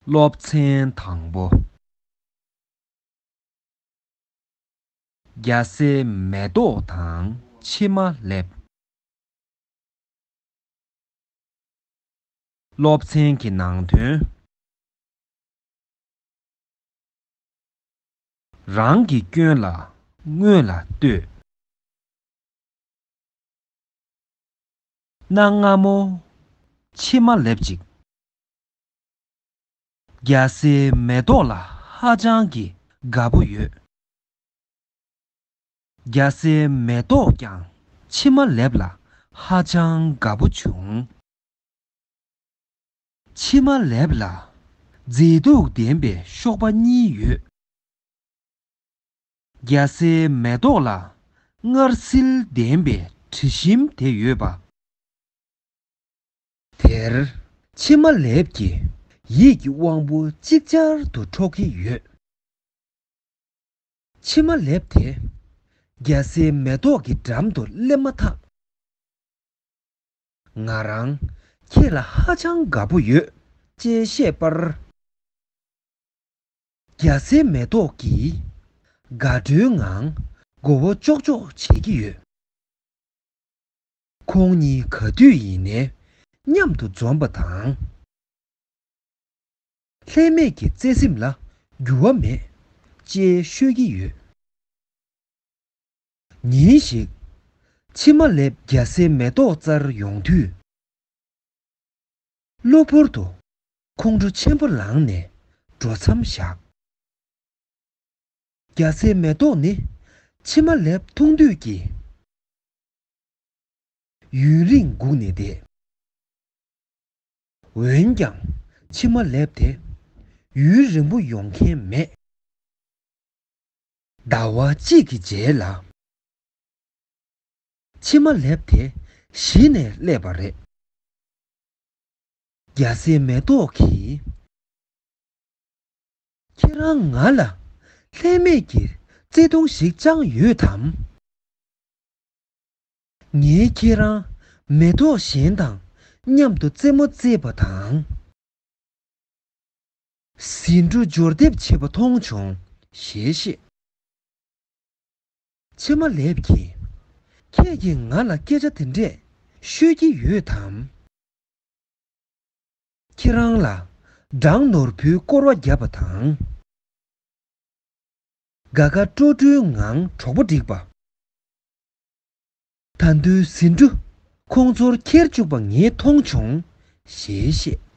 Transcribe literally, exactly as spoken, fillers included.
སློབ་ཚན་དང་པོ། རྒྱ་སེ་མེ་ཏོག་དང་ཕྱེ་མ་ལེབ། སློབ་ཚན་གྱི་ནང་དོན། རང་གི་སྐྱོན་ལ་སྔོན་ལ་ལྟོས། གནའ་སྔ་མོ། ཕྱེ་མ་ལེབ་ཅིག། རྒྱ་སེ་མེ་ཏོག་ལ་ཧ་ཅང་གི་དགའ་པོ་ཡོད། རྒྱ་སེ་མེ་ཏོག་ཀྱང་ཕྱེ་མ་ལེབ་ལ་ཧ་ཅང་དགའ་པོ་བྱུང་། ཕྱེ་མ་ལེབ་ལ་མཛེས་སྡུག་ལྡན་པའི་གཤོག་པ་གཉིས་ཡོད། རྒྱ་སེ་མེ་ཏོག་ལ་མངར་ཟིལ་ལྡན་པའི་དྲི་ཞིམ་དེ་ཡོད་པ། དེར་ཕྱེ་མ་ལེབ་ཀྱི་ཡིད་ཀྱི་དབང་པོ་ཅིག་ཅར་དུ་འཕྲོག་གི་ཡོད། ཕྱེ་མ་ལེབ་དེ་རྒྱ་སེ་མེ་ཏོག་གི་འགྲམ་དུ་སླེབས་མ་ཐག། ང་རང་ཁྱེད་ལ་ཧ་ཅང་དགའ་པོ་ཡོད་ཅེས་བཤད་པར། རྒྱ་སེ་མེ་ཏོག་གིས་དགའ་སྤྲོའི་ངང་མགོ་བོ་ཅོག་ཅོག་བྱེད་ཀྱི་ཡོད། ཁོང་གཉིས་ག་དུས་ཡིན་ནའི་མཉམ་དུ་འཛོམས་པ་དང་། ལྷད་མེད་ཀྱི་བརྩེ་སེམས་ལ་འགྱུར་བ་མེད་ཅེས་ཤོད་ཀྱི་ཡོད། ཉིན་ཞིག་ཕྱེ་མ་ལེབ་རྒྱ་སེ་མེ་ཏོག་རྩར་ཡོང་དུས། གློ་བུར་དུ་ཁོང་ཁྲོ་ཆེན་པོ་ལངས་ནས་འགྲོ་མཚམས་བཞག། རྒྱ་སེ་མེ་ཏོག་ནི་ཕྱེ་མ་ལེབ་མཐོང་དུས་ཀྱི་ཡུན་རིང་སྒུག་ནས་བསྡད། འོན་ཀྱང་ཕྱེ་མ་ལེབ་དེ་ཡུན་རིང་པོ་ཡོང་མཁན་མེད། ཟླ་བ་གཅིག་གི་རྗེས་ལ། ཕྱེ་མ་ལེབ་དེ་གཞི་ནས་སླེབས་པ་རེད། རྒྱ་སེ་མེ་ཏོག་གིས། ཁྱེད་རང་ང་ལ་ལྷད་མེད་ཀྱི་བརྩེ་དུང་ཞིག་བཅངས་ཡོད་དམ། ངས་ཁྱེད་རང་མེ་ཏོག་གཞན་དང་མཉམ་དུ་རྩེད་མོ་རྩེས་པ་དང་། ཟེའུ་འབྲུ་སྦྱོར་སྡེབ་བྱེད་པ་མཐོང་བྱུང་ཞེས་བཤད། ཕྱེ་མ་ལེབ་ཀྱིས། ཁྱེད་ཀྱིས་ང་ལ་སྐད་ཆ་དེ་འདྲས་ཤོད་ཀྱི་ཡོད་དམ། ཁྱེད་རང་ལ་སྦྲང་ནོར་བུའི་སྐོར་བ་བརྒྱབ་པ་དང་། དགའ་དགའ་སྤྲོ་སྤྲོའི་ངང་གྲོགས་པོ་བསྒྲིགས་པ། ད་དུང་ཟེའུ་འབྲུ་ཁོང་ཚོར་ཁྱེར་བཅུག་པ་ངས་མཐོང་བྱུང་ཞེས་བཤད།